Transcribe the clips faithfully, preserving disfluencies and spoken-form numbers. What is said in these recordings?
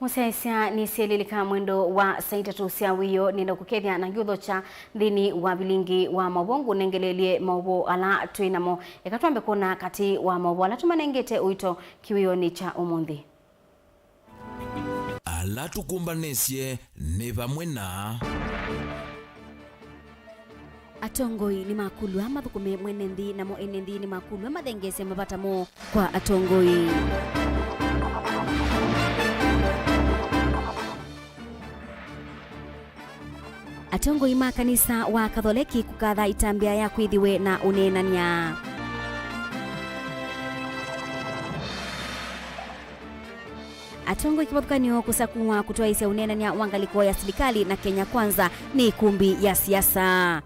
Mũsyaĩĩsya nĩsyĩlĩlĩka mwendo wa saa itatũ sya wĩoo, nĩenda kũkethya na ngyũthokya nthĩnĩ wa vilingi wa maũvoo ngũnengeleelye maũvoo ala twĩ namo. Eka twambe kwona katĩ wa maũvoo ala tũmanengete ũito kĩwĩonĩ kya ũmũnthĩ. Ala tũkũmbanĩsye nĩ vamwe na Atongoi nĩmakulw'a mathũkũme mwene nthĩ, namo ene nthĩ nĩmakulw'a mathengeesye mavata moo kwa atongoi. Atongoi ma kanisa wa Katholeki kũkatha ĩtambya ya kwĩthĩwe na ũneenany'a. Atongoi kĩvathũkany'o kũsakũwa kũtwaĩĩsya ũneenany'a wa ngalĩko ya silikalĩ na Kenya Kwanza nĩ ĩkũmbĩ ya siasa.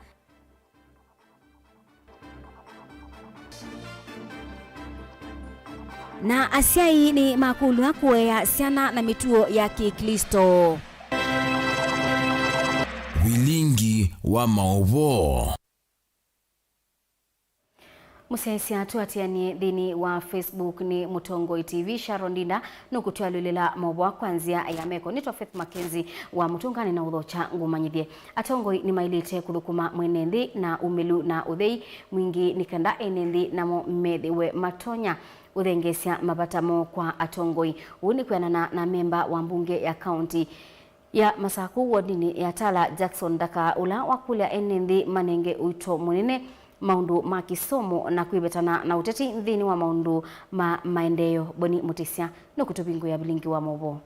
Na asyai nĩmakũlw'a kũea syana na mĩtuo ya Kĩklĩsto. Vilingi wa maũvoo. Mũsyaĩĩsya tũatĩanĩe nthĩnĩ wa Facebook nĩ Mũtongoi T V, Sharon Ndinda nũkũtwalũlĩla maũvoo kwa nzĩa ya meko. Nĩtwa Faith Mackenzie wa Mũtũnganĩ na ũthokya ngũmanyĩthye. Atongoi nĩmaĩlĩte kũthũkũma mwene nthĩ na umĩlu na ũthei mwingĩ nĩ kenda ene nthĩ namo methĩwe matonya ũthengeesya mavata moo kwa atongoi. Ũu nĩ kwĩanana na memba wa mbunge ya kaunti ya Masakũ wodinĩ ya Tala, Jackson Ndaka, ũla wakũlya ene nthĩ manenge ũito mũnene maũndũ ma kĩsomo na kwĩvetana na ũteti nthĩnĩ wa maũndũ ma maendeeo. Boni Mũtĩsya nũkũtũvingũĩa vilingi wa maũvoo.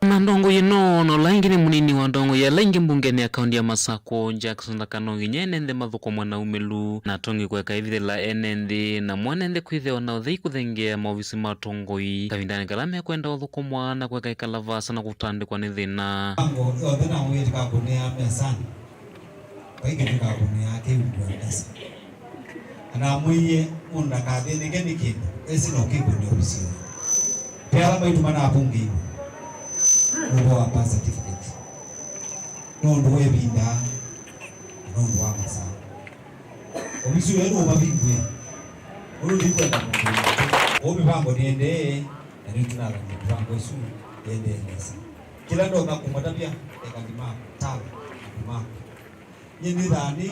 Na ndongoi ĩno, na ũla ĩngĩ nĩ mũnini wa ndongoi ala ingĩ mbungenĩ ya kaunti ya Masakũ, Jackson Ndaka, no nginya ene nthĩ mathũkũmwe na umĩlu, na atongoi kũeka ĩvithĩla ene nthĩ, na mwene nthĩ kwĩthĩwa na ũthei kũthengeea maovisi ma atongoi kavindanĩ kala mekwenda ũthũkũmwa na kũeka ĩkala vaasa na kũtandĩkwa nĩ thĩna. Mĩvango yonthe namwĩie ndĩkakũnĩaa mesanĩ, vai kĩndũ ĩkakũnĩaa kĩu ndio mesa. Na namwĩie mũndũ ndakathĩnĩke nĩ kĩndũ, esi no kĩkũnĩa ũvisio. Ve ala maituma navungĩiwe nũndũ wa birth certificate, nũndũ wa ĩvinda, na nũndũ wa masaa. Ovisi ũyũ nũũmavingũe. Ũndũ ndikwenda mũndũ witũ. Ũu mĩvango nĩendee, na nĩtũnathamya mĩvango ĩsu ĩendee nesa. Kĩla ndonya kũmatavya, eka nthĩ makwa, tala andũ makwa. Nyie nĩthaa nĩ,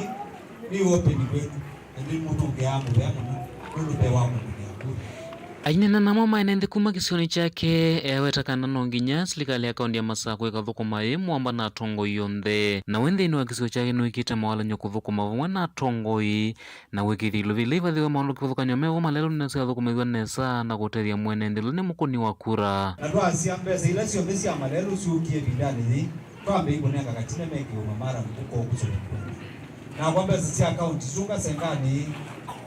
nĩ open kwenu, na nĩmũtũngĩaa mũvea mũno, nũndũ mbee wa mũndũ nĩ akũlya. Aineena namo maene nthĩ kuma kĩsionĩ kyake, eaweta kana no nginya silikalĩ ya kaunti ya Masakũ ĩkathũkũma ĩ mwamba na atongoi onthe. Na we nthĩnĩ wa kĩsio kyake nũĩkĩte mawalany'o kũthũkũma vamwe na atongoi, na wĩkĩthya ilovia ila ivathĩwe maũndũ kĩvathũkany'o mevo malelũnĩ nĩsyathũkũmĩthw'a nesa na kũtethya mwene nthĩ ũla nĩ mũkũni wa kura. Na twasya mbesa ila syonthe sya malelũ syũkie ĩvindanĩ yĩĩ, twambĩĩe kũnenga katina mekĩwe mamara mũvuko ũkũsũvĩkwa. Nakwa mbesa sya akaunti syũka senganĩ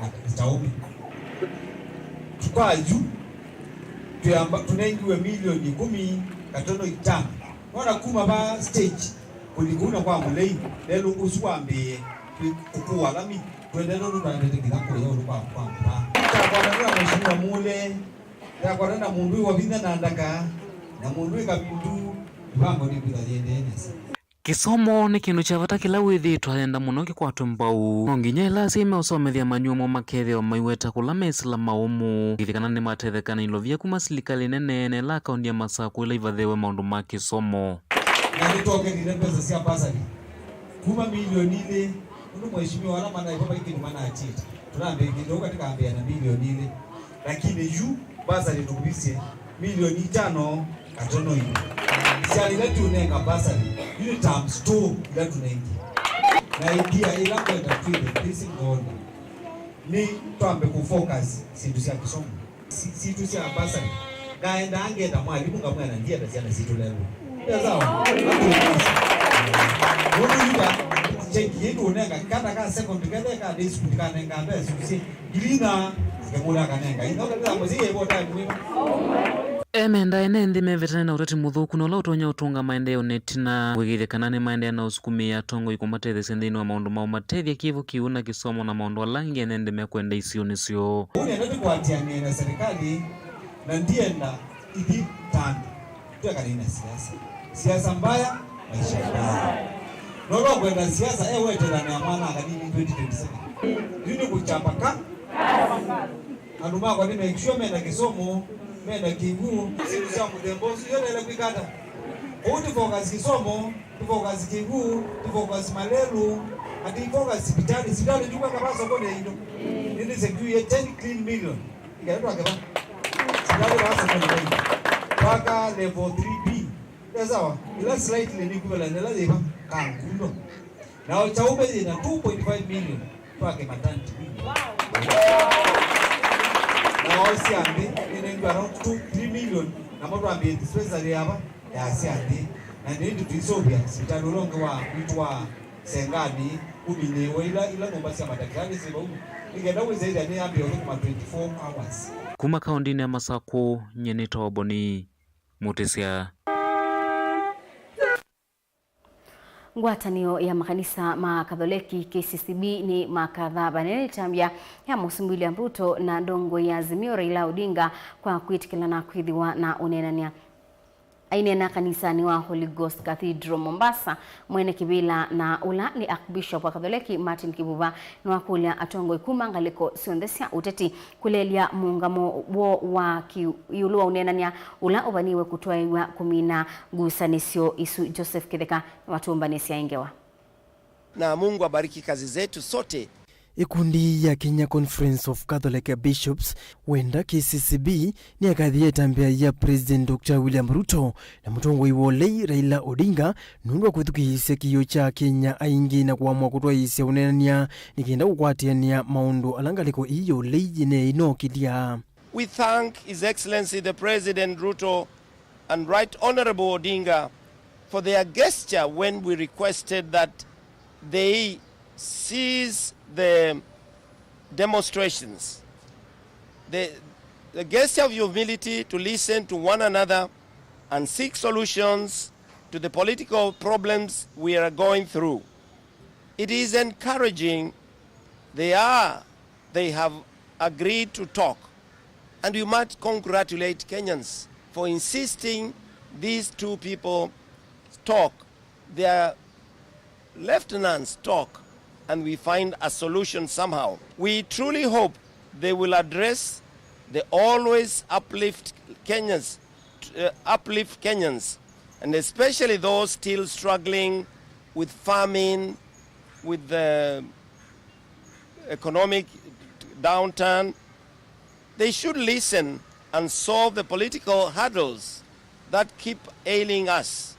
na itaũme. Kwa yu, twĩamba, tũnengiwe milioni ĩkũmi katono itano. Nona kuma va stage kũthi kũu na kwa mũlei, lelũ ũsu wambĩĩe kwĩ-, kũkũa lami, tũendete ũndũ twaendete nginya kũya ũndũ kwa, kwa mbaa. Ndakwatanĩra na Mheshimiwa Mule, ndakwatanĩra na mũndũ wĩ wa vinya na ndaka, na mũndũ wĩ kavindu, mĩvango nĩkwĩtha yĩendee nesa. Kĩsomo nĩ kĩndũ kya vata kĩla wĩthĩĩtwe ayenda mũno kĩkwatwe mbau. No nginya ĩla asyai meũsomethya manyuo moo makethĩwa maiweta kũla mesĩla maũmũ. Kĩthĩ kana nĩmatetheka na ilovia kuma silikalĩ nene na ĩla akaunti ya Masakũ ĩla ivathĩwe maũndũ ma kĩsomo. Na nĩtwongelile mbesa sya bursary kuma milioni ilĩ, nũndũ mheshimiwa ala manaĩ vau vai kĩndũ manakyĩta. Tũnambĩkĩte ũu katĩkambĩa na milioni ilĩ. Lakini yu bursary tũkũvisye milioni itano katono ilĩ. Syana ila tũnenga bursary, yu nĩ times two ila tũnengie. Na idea ila ngwenda twĩthe twĩsĩ ngoonĩ nĩ twambe kũfocus syĩndũ sya kĩsomo. Si-, sitũ sya bursary. Ngaendaa ngeta mwalimũ ngamwĩa na ndienda syana sitũ lelũ. Ndio sawa? Nũndũ yuka cheki yetu unenga kana ka secondary, kana ka day school, kanenga mbesa usie. Ngili ina, akemũla akanenga. Ino kanisa mũsie yebo time mwema. Emenda ene nthĩ mevetane na ũteti mũthũku na ũla ũtonya ũtũnga maendeeo netina. Wĩkĩĩthya kana nĩmaendeea na ũsukumĩĩa atongoi kũmatetheesya nthĩnĩ wa maũndũ ma ũmatethya kĩvo kĩu na kĩsomo na maũndũ ala angĩ ene nthĩ mekwenda isionĩ syoo. Ũu nenda tũkwatĩanĩe na serikali, na ndienda ithi ta andũ twekane na siasa. Siasa mbaya, maisha mbaya. Nola ũkwenda siasa, e wetelanĩa mwana akanini twenty twenty-seven. Yu nĩ kũchapa ka? Andũ makwa nĩ make sure mena kĩsomo, Mena kĩw'ũ, syĩndũ sya mũthemba ũsu, yo naĩle kwĩka ata? Kũu ti focus kĩsomo, ti focus kĩw'ũ, ti focus malelũ, ati focus sipitalĩ. Sipitalĩ ndiuka kavaa sokoni ya indo. Nĩnĩsecure ten clean million. Ĩkenda twake va? Sipitalĩ vaa sokoni ya indo. Twaka level three B. Nĩ sawa? Ĩla slightly nĩ equivalent ĩla yĩva? Kangundo. Nao Chaume yĩna two point five million twake maternity wing. Nao Sianthi nĩnengiwe around two, three million, namo twambĩe dispensary yava ya Sianthi. Na nĩ ĩndĩ tũisũvĩa sivitalĩ ũla ũngĩ wa witũ wa Sengani, ũminĩĩwe ila, ila nyũmba sya madakĩtalĩ syĩ vau, nĩ kenda wĩsa ĩthĩa nĩyambĩe ũthũkũma twenty-four hours. Kuma kaũndĩnĩ ya Masakũ, nyie nĩ Toboni Mũtĩsya. Ngwatanĩo ya makanisa ma Katholeki, K C C B, nĩ makatha vanene ĩtambya ya Mũsumbĩ William Ruto na ndongoi ya Azimio Raila Odinga kwa kwĩtĩkĩlana kwĩthĩwa na ũneenany'a. Aineena kanisanĩ wa Holy Ghost Cathedral, Mombasa, mwene kĩvĩla na ũla nĩ Archbishop wa Katholeki Martin Kivuva nĩwakũlya atongoi kuma ngalĩko syonthe sya ũteti kũleelya mũũngamo woo wa ki-, ĩũlũ wa ũneenany'a ũla ũvaniwe kũtwaĩw'a kũmina ngusanĩsyo isu. Joseph Kĩtheka nĩwatũmbanĩsya ĩ ngewa. Na Mungu abariki kazi zetu sote. Ĩkundi ya Kenya Conference of Catholic Bishops, wenda K C C B, nĩyakathie ĩtambya ya President Doctor William Ruto na mũtongoi wa ũlei Raila Odinga nũndũ wa kwĩthukĩĩsya kĩĩo kya Kenya aingĩ na kũamũa kũtwaĩĩsya ũneenany'a nĩ kenda kũkwatĩanĩa maũndũ ala ngalĩko ii ya ũlei yĩneeinokĩlya. We thank His Excellency the President Ruto and Right Honorable Odinga for their gesture when we requested that they cease the demonstrations. The, the gesture of humility to listen to one another and seek solutions to the political problems we are going through. It is encouraging. They are, they have agreed to talk. And we must congratulate Kenyans for insisting these two people talk. Their lieutenants talk, and we find a solution somehow. We truly hope they will address the always uplift Kenyans, uh, uplift Kenyans, and especially those still struggling with famine, with the economic downturn. They should listen and solve the political hurdles that keep ailing us.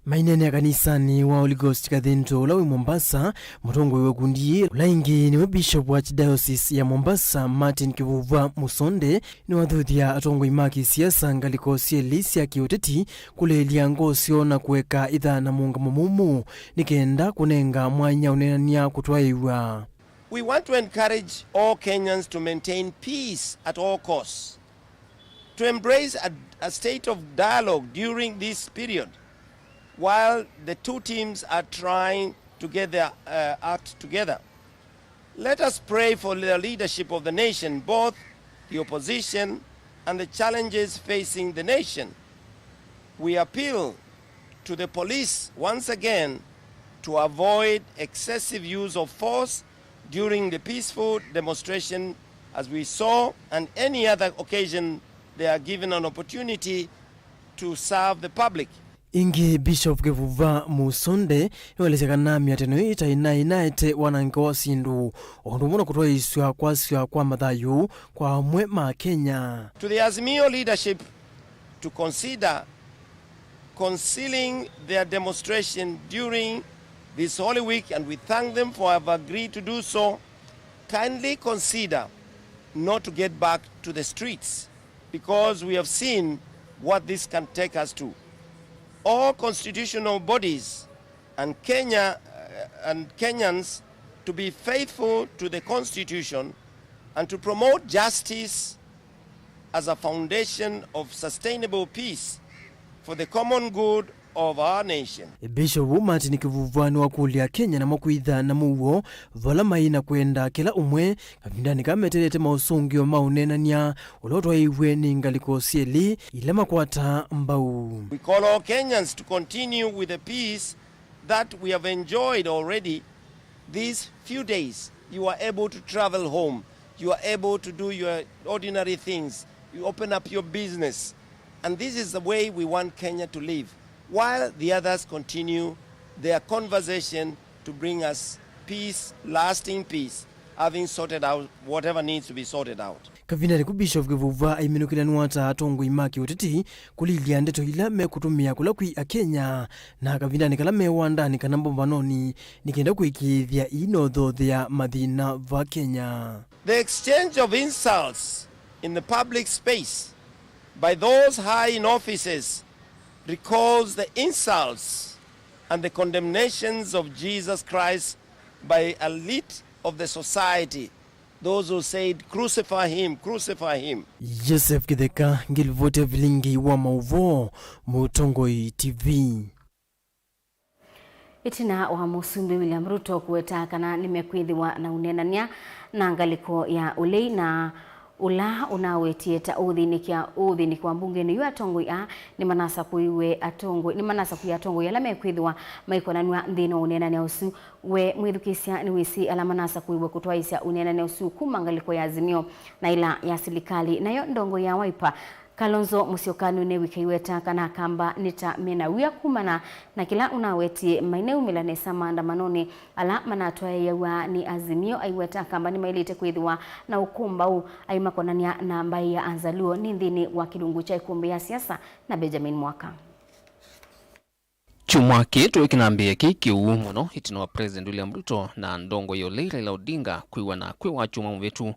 Maineenea kanisanĩ wa Holy Ghost Cathedral ũla wĩ Mombasa, mũtongoi wa ĩkundi yĩĩ, ũla ĩngĩ nĩwe Bishop wa Archdiocese ya Mombasa, Martin Kivuva Musonde, nĩwathuthya atongoi ma kĩsiasa ngalĩko syelĩ sya kĩũteti kũleelya ngoo syoo na kũeka ĩtha na mũũngamo mũmũ nĩ kenda kũnenga mwanya ũneenany'a kũtwaĩw'a. We want to encourage all Kenyans to maintain peace at all costs, to embrace a, a state of dialogue during this period while the two teams are trying to get their, uh, act together. Let us pray for the leadership of the nation, both the opposition and the challenges facing the nation. We appeal to the police once again to avoid excessive use of force during the peaceful demonstration, as we saw, and any other occasion they are given an opportunity to serve the public. Ĩngĩ, Bishop Kivuva Musonde nĩwaelesya kana mĩatĩano ĩĩ ĩtaĩ naĩ naete wanangĩko wa syĩndũ, o ũndũ ũmwe na kũtwaĩĩsw'a kwasw'a kwa mathayũ kwa amwe ma Kenya. To the Azimio leadership to consider concealing their demonstration during this Holy Week, and we thank them for have agreed to do so, kindly consider not to get back to the streets, because we have seen what this can take us to. All constitutional bodies and Kenya, uh, and Kenyans to be faithful to the Constitution and to promote justice as a foundation of sustainable peace for the common good of our nation. Bishop Martin Kivuva nĩwakũlya Kenya namo kwĩtha na mũuo vala maĩ na kwenda kĩla ũmwe kavindanĩ kaa meteelete maũsũngĩo ma ũneenany'a ũla ũtwaĩĩw'e nĩ ngalĩko syelĩ ila makwataa mbau. We call all Kenyans to continue with the peace that we have enjoyed already these few days. You are able to travel home. You are able to do your ordinary things. You open up your business. And this is the way we want Kenya to live, while the others continue their conversation to bring us peace, lasting peace, having sorted out whatever needs to be sorted out. Kavindanĩ ku, Bishop Kivuva aiminũkĩlya nĩwataa atongoi ma kĩũteti kũlilya ndeto ila mekũtũmĩa kũla kwĩ Akenya, na kavindanĩ kala me wandanĩ kana mbombanonĩ, nĩ kenda kũĩkĩĩthya ii no thothea mathĩna va Kenya. The exchange of insults in the public space by those high in offices recalls the insults and the condemnations of Jesus Christ by elite of the society, those who said, "Crucify him, crucify him." Joseph Kitheka, ngilivoti ya vilingi wa mauvoo, Mũtongoi T V. Ĩtina wa Mũsumbĩ William Ruto kũweta kana nĩmekwĩthĩwa na ũneenany'a na ngalĩko ya ũlei na ũla ũnawetie ta ũũthĩnĩkĩa ũũthĩnĩki wa mbungenĩ yu, atongoi aa nĩmanasakũiwe atongoi, nĩmanasakũie atongoi ala mekwĩthĩwa maikonanw'a nthĩnĩ wa ũneenany'a ũsu. We mwĩthukĩĩsya nĩwĩsĩ ala manasakũiwe kũtwaĩĩsya ũneenany'a ũsu kuma ngalĩko ya Azimio na ĩla ya silikalĩ? Nayo ndongoi ya Wiper, Kalonzo Musyoka nũnew'ĩka aiweta kana Akamba nĩ ta mena wia kumana na kĩla ũnawetie maineumĩla nesa maandamanonĩ ala manatwaĩĩaw'a nĩ Azimio. Aiweta Akamba nĩmaĩlĩte kwĩthĩwa na ũkũmbaũ aimakonany'a na mbaĩ ya Anzaluo nĩ nthĩnĩ wa kĩlungu kya ĩkũmbĩ ya siasa na Benjamin Mwaka. Kyumwa kĩĩ tũĩ kĩnambĩĩe kĩ kĩuu mũno ĩtina wa President William Ruto na ndongoi ya ũlei Raila Odinga kwĩw'ana kwĩ Wakyumwa mũvĩtu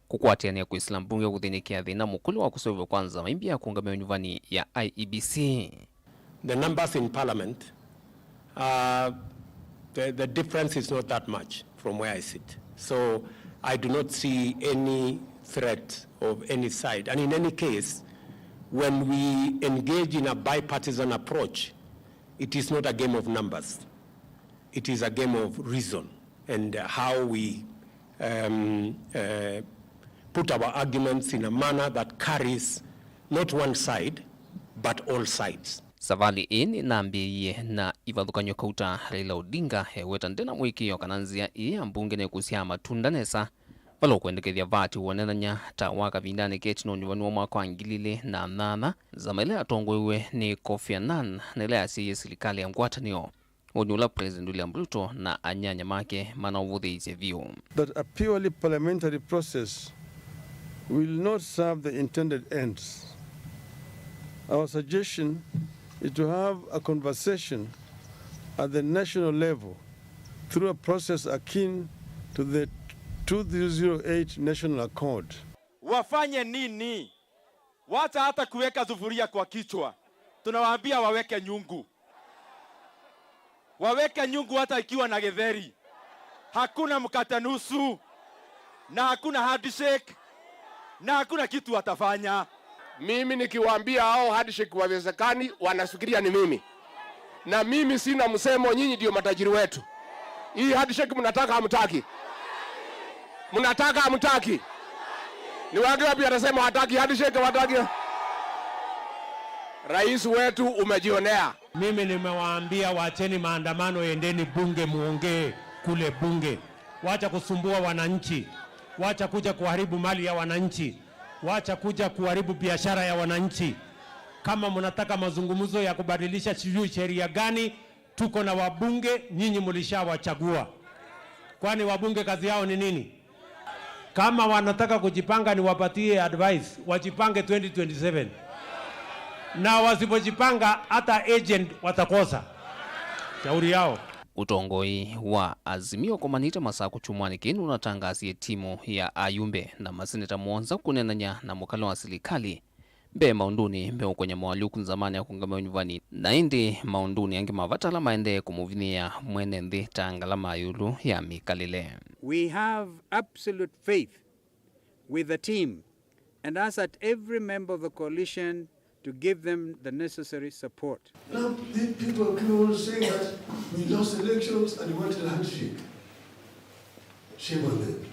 kũkwatĩanĩa kwĩsĩla mbunge kũthĩnĩkĩa thĩna mũkũlũ wa kũseũvw'a kwa nzama imbya ya kũũngamĩa ũnyuvani ya I E B C. The numbers in parliament, uh, the, the difference is not that much from where I sit. So I do not see any threat of any side. And in any case, when we engage in a bipartisan approach, it is not a game of numbers. It is a game of reason and how we, um, uh, put our arguments in a manner that carries not one side, but all sides. Savalĩ ĩĩ nĩnambĩĩie na ivathũkany'o kauta Raila Odinga eweta ndena mũĩkĩĩo kana nzĩa ĩĩ ya mbunge nĩkũsyaa matunda nesa vala ũkwendekethya vaati wonethany'a ta wa kavindanĩ ke ĩtina ũnyuvani wa mwaka wa ngili ilĩ na nyanya, nzama ĩla yatongoew'e nĩ Kofi Annan na ĩla yasyaie silikalĩ ya ngwatanĩo. Ũũ nĩ ũla President William Ruto na anyanya make manaũvũthĩĩsye vyũ. That a purely parliamentary process will not serve the intended ends. Our suggestion is to have a conversation at the national level through a process akin to the two thousand eight National Accord. Wafanye nini? Wacha hata kuweka sufuria kwa kichwa. Tunawaambia waweke nyungu. Waweke nyungu hata ikiwa na githeri. Hakuna mkate nusu. Na hakuna handshake. Na hakuna kitu watafanya. Mimi nikiwaambia hao handshake haiwezekani, wanafikiria ni mimi. Na mimi sina msemo, nyinyi ndio matajiri wetu. Hii handshake mnataka, hamtaki? Mnataka, hamtaki? Ni wangapi watasema hataki handshake, hataki? Rais wetu umejionea. Mimi nimewaambia wacheni maandamano, endeni bunge, muongee kule bunge. Wacha kusumbua wananchi. Wacha kuja kuharibu mali ya wananchi. Wacha kuja kuharibu biashara ya wananchi. Kama mnataka mazungumzo ya kubadilisha sijui sheria gani, tuko na wabunge, nyinyi mlishawachagua. Kwani wabunge kazi yao ni nini? Kama wanataka kujipanga, niwapatie advice, wajipange twenty twenty-seven. Na wasipojipanga, hata agent watakosa. Shauri yao. Ũtongoi wa Azimio ũkomanĩte Masaku kyumwanĩ kĩĩ nũnatangaasie timũ ya ayumbe na maseneta mũonza kũneenany'a na mũkalo wa silikalĩ mbee maũndũnĩ meũkony'a moalyũku nzamanĩ ya kũũngamĩa ũnyuvani, na ĩndĩ maũndũnĩ angĩ ma vata ala maendee kũmũvinyĩĩa mwene nthĩ ta ngalama ya ĩũlũ ya mĩkalĩle. We have absolute faith with the team and ask that every member of the coalition to give them the necessary support. Now, the people keep on saying that we lost elections and we wanted a handshake. Shame on them.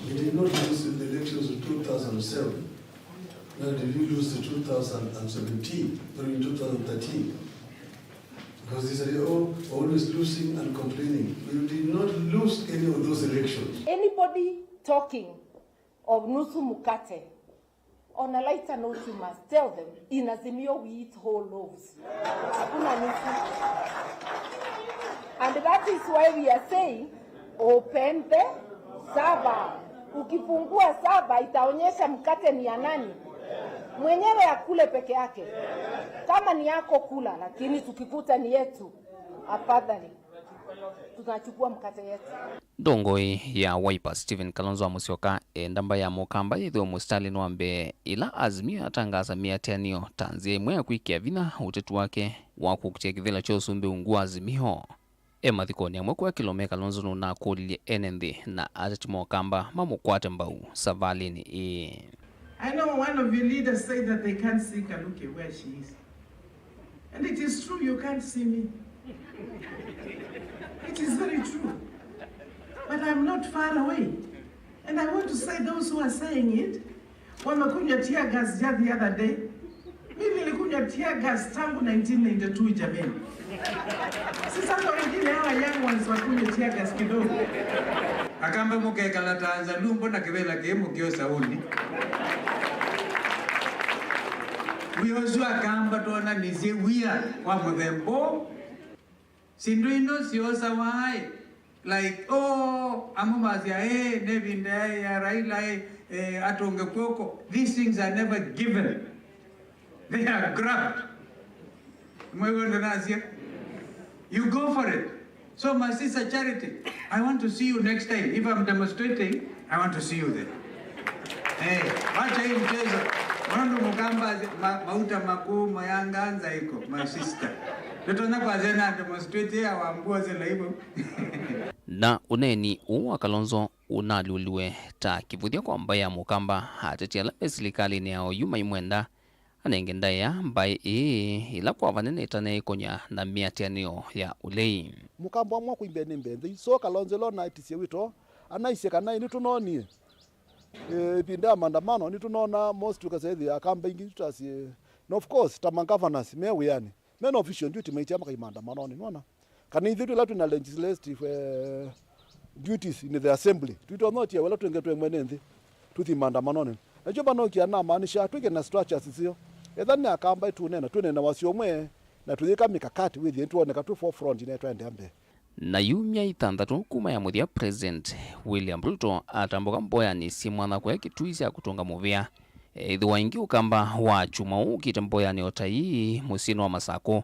We did not lose the elections of two thousand seven. Now, did we lose the two thousand seventeen or in two thousand thirteen? Because they say, "Oh, always losing and complaining." We did not lose any of those elections. Anybody talking of nusu mkate On a lighter note, you must tell them, in Azimio we eat whole loaves. Hakuna nusu. And that is why we are saying, open the sava. Ukifungua sava, itaonyesha mkate ni ya nani. Mwenyewe akule peke yake. Kama ni yako, kula, lakini tukikuta ni yetu, afadhali. Tunachukua mkate yetu. Ndongoi ya Wiper Stephen Kalonzo wa Musyoka enda mbaĩ ya Mũkamba yĩthĩwe mũsitalĩnĩ wa mbee ĩla Azimio yatangaasa mĩatĩanĩo ta nzĩa ĩmwe ya kwĩkĩa vinya ũteti wake wa kũkitĩa kĩvĩla kya ũsumbĩ ungu wa Azimio. E mathikonĩ amwe kwa kĩlũme, Kalonzo nũnakũlilye ene nthĩ na ateti ma Ũkamba mamũkwate mbau savalĩnĩ ĩĩ. I know one of your leaders said that they can't see Kaluki where she is. And it is true, you can't see me. It is very true. But I'm not far away. And I want to say those who are saying it, wamekunywa tear gas just the other day. Mimi nilikunywa tear gas tangu nineteen ninety-two, jameni. Si sasa wengine hawa young ones wakunywe tear gas kidogo. Akamba mũkekala ta nzalumbo na kĩvĩla kĩĩ mũkĩosa ũni. Wĩa ũsu Akamba twonanisye wĩa wa mũthemba ũũ. Syĩndũ ino syosawa aĩ, like, oh, amwe masya, eh, nĩ ĩvinda ya, ya Raila, eh, eh, atũnge kw'oko. These things are never given. They are grabbed. Mwĩw'o ndĩnasya? You go for it. So, my sister Charity, I want to see you next time. If I'm demonstrating, I want to see you there. Eh, wacha hii mchezo. Nũndũ Mũkamba asya, ma-, mauta makuu mayanga nzaiko, my sister. Nĩtonya kwasya na demonstrate ya Wambua zila hivyo. Na ũneeni ũũ wa Kalonzo ũnalyũliwe ta kĩvũthya kwa mbaĩ ya Mũkamba, ateti ala me silikalĩnĩ ya oyu maimwenda anenge ndaĩa mbaĩ ĩĩ, ĩla kwa vanene ĩtanaĩkonya na mĩatĩanĩo ya ũlei. Mũkamba amwe kwĩ mbee nĩ mbee nthei. So Kalonzo ĩla ũnaitisye wĩto, anaisye kana nĩtũnonie, eh, ĩvinda ya maandamano, nĩtũnona most ũkasethĩa Akamba ingĩ tutasye. Na of course, ta ma governors me wĩanĩ, mena official duty maitia makai maandamanonĩ, nĩwona? Kana ithyĩ twĩ ĩla twĩ na legislative, eh, duties in the assembly, twĩtonya ũtia wĩla twĩnge twĩ mwene nthĩ tũthi maandamanonĩ. Nakyo vanokia namaanisha twĩke na structures iseo. Etha nĩ Akamba ĩtũneena, twĩneena wasyo ũmwe, na tũyĩka mikakati wĩthĩe nĩtwoneka twĩ forefront na twaendea mbee. Na yu myei thanthatũ kuma ya mũthya President William Ruto atambũka mboyanĩ syĩ mwanya kũya Kitui sya kũtũnga mũvĩa, ethĩwa ĩngĩ Ũkamba wa kyumwa ũũ ũkĩte mboyanĩ o ta ii mũsyĩnĩ wa Masakũ.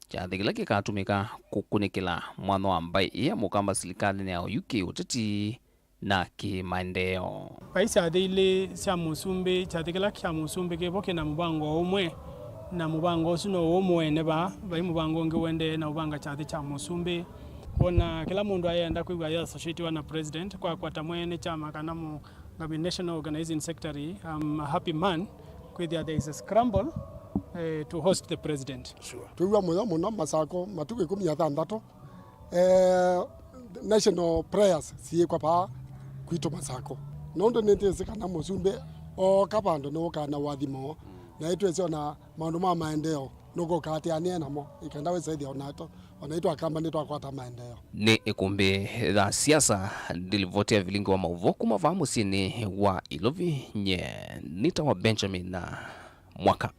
Kyathĩ kĩla kĩkatũmĩka kũkunĩkĩla mwanya wa mbaĩ ĩĩ ya Mũkamba silikalĩnĩ ya oyu kĩ-ũteti na kĩ-maendeeo. Vai kyathĩ ilĩ sya mũsumbĩ, kyathĩ kĩla kya mũsumbĩ kĩvo kĩna mũvango o ũmwe, na mũvango ũsu no ũũ mũene vaa, vai mũvango ũngĩ ũendee na ũvanga kyathĩ kya mũsumbĩ. Wona kĩla mũndũ ayenda kwĩw'a ayĩ associatiwa na president, kwakwa ta mwene kyama kana mũngami national organizing secretary, I'm a happy man kwĩthĩa there is a scramble, eh, to host the president. Sure. Twĩw'a mũyo mũno Masakũ matukũ ĩkũmi na thanthatũ. Eh, national prayers syĩkwa vaa kwitũ Masakũ. Nũndũ nĩnĩsĩ kana mũsumbĩ ooka vandũ nĩũkaa na ũathimo, na ĩtwĩsĩ ona maũndũ ma maendeeo nũkũkaatĩanĩa namo, ĩkenda wĩsaĩthya onaitũ, onaitũ Akamba nĩtwakwata maendeeo. Nĩ ĩkũmbĩ ya siasa, ndilivoti ya vilingi wa maũvoo kuma vaa mũsyĩnĩ wa Ilovi, nye nĩtawa Benjamin Mwaka.